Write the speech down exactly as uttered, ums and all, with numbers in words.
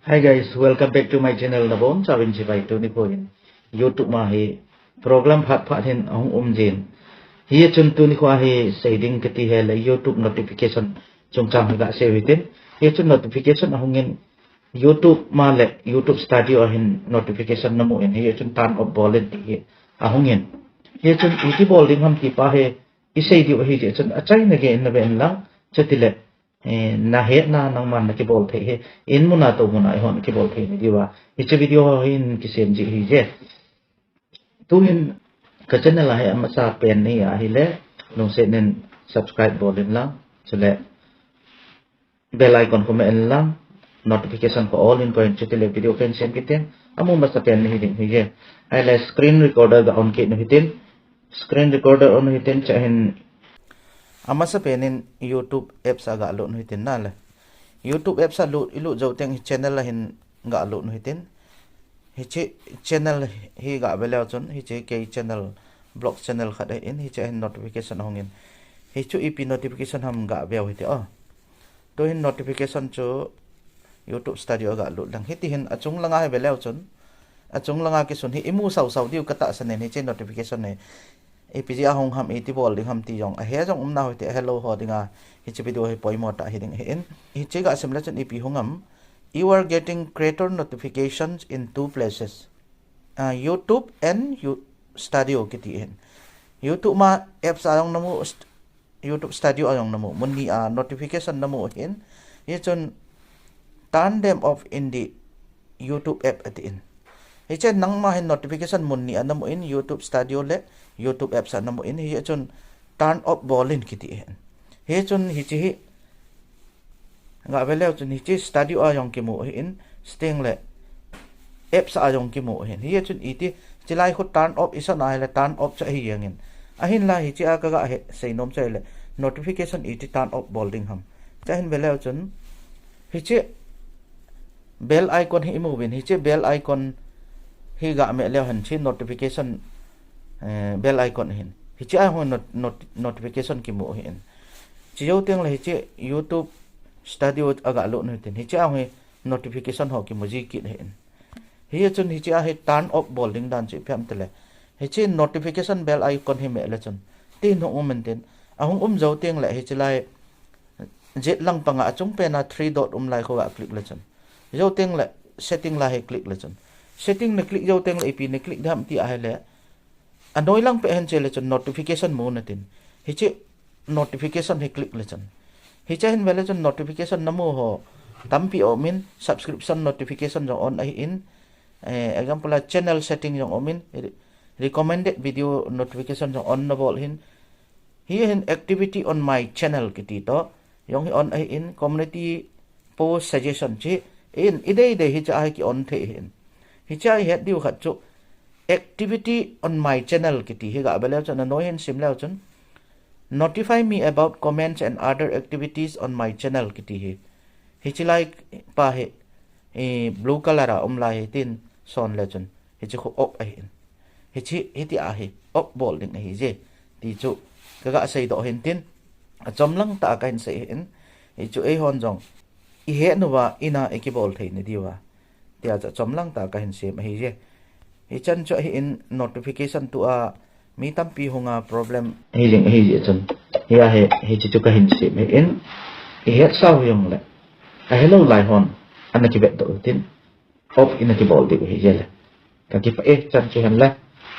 Hi guys, welcome back to my channel. Nabonchauvin chibai. Tuni kho hin YouTube ma hi problem phat phat hin ahung um jin. Hichun tuni kho hi seiding kati hile YouTube notification chungchang hi gasei u hitin. Hichun notification ahung in YouTube ma le YouTube Studio a hin notification namu in hichun turn off bol in ti hi ahung in. Hichun iti bol ding ham ti pa hi isei diu ahi jeh chun achaina gei in nave in lang. Chutile Eh, nahetna nangman nakibol thei hi. In muna tou muna eihon kibol thei nadiuva hiche video ho hin kisem ji ahije. Tuhin ka channel a hi amasa pen nahi ahile, lungset in subscribe bol in lang. Chule bell icon khu me in lang. Notification khu all in koi in, chutile video kahin sem kit teng amu masa pen nahi ding ahije. Ahile screen recorder ga on kit u hitin. Screen recorder on u hitin, chua hin amasa pen in YouTube apps a ga lut u hitin nale. YouTube apps a lut, ilut jou teng hi channel a hin ga lut u hitin. Hiche channel hi ga ve leu chun, hiche kei channel, vlog channel khat ahin, hiche a hin notification ahung in. Hichu ipi notification ham ga veu hite o. Tuhin notification chu YouTube Studio a ga lut leng. Hiti hin achung langa hi ve leu chun. Achung langa kisun hi imu sau sau diu katahsan in hiche notification hi. Ipi jeh a hung ham, iti bol ding ham ti jong ahe jong umna hoi te, ahelou ho dinga hiche video hi poimo tah hiding ahin. Hiche ga sim le chun ipi hung ham. You are getting creator notifications in two places. Ah, YouTube and you Studio kiti ahin. YouTube ma apps a jong namu, st-, YouTube Studio a jong namu, mun ni a notification namu ahin. Hichun turn them off in the YouTube app atin. Hiche nangma hin notification mun ni a namu in, YouTube Studio le YouTube apps a namu in, hichun turn off bol in kiti ahin. Hichun hiche hi ga ve leu chun hiche Studio a jong kimu ahin, chuteng le apps a jong kimu ahin. Hichun iti, chilai khu turn off isah na hile turn off chu ahi jeng in. Ahinla hiche a kaga he, seinom chu ahile notification iti turn off bol ding ham. Chua hin ve leu chun hiche bell icon hi imu uvin, hiche bell icon hi ga me leu hen hiche notification, eh, bell icon ahin. Hiche a hung not-, not-, notification kimu ahin. Chujou teng le hiche YouTube Studio a ga lut u hitin. Hiche a hung hi notification ho kimu ji kit ahin. Hichun hiche a hi turn off bol ding dan chu ipi ham tile, hiche notification bell icon hi me le chun tin hung um in tin. Ahung um jou teng le hiche lai jet lang panga achung pen a three dot um lai khu ga click le chun. Jou teng le setting lai hi click le chun. Setting na click jou teng le ipi na click ding ham ti ahile, anoi lang peh hin che le chun notification mu natin. Hiche notification hi click le chun. Hiche hin ve le chun notification namu ho tampi aum in, subscription notification jong on ahin, eh, example a channel setting jong aum in, re-, recommended video notification jong on nabol hin. Hiche hin activity on my channel kiti toh jong hi on ahin, community post suggestion chu ahin, idei dei hiche a hi ki on thei ahin. Hiche a ihet diu khat chu activity on my channel kiti hi ga ve leu chun, anoi hin sim leu chun notify me about comments and other activities on my channel kiti hi. Hiche lai pa hi, eh, blue color a um lai hi tin son le chun. Hiche khu off ahin. Hiche, hiti a hi off bol ding ahije. Ti chu kaga seidoh hin tin. Achom lang tah a kahin sei hin. Hichu eihon jong ihet uva in a ikibol thei nadiuva. Tia chu achom lang tah a kahin sem ahije. Hichan chu ahin notification tua mi tampi hunga problem hi jing ahije chun. Hia hi, hiche chu kahin sem hin. Ihet sau jong le. Ahelou lai hon. Ana kivet doh u tin. Off ina kibol diu ahije le. Kakipah e, chan chu hen le.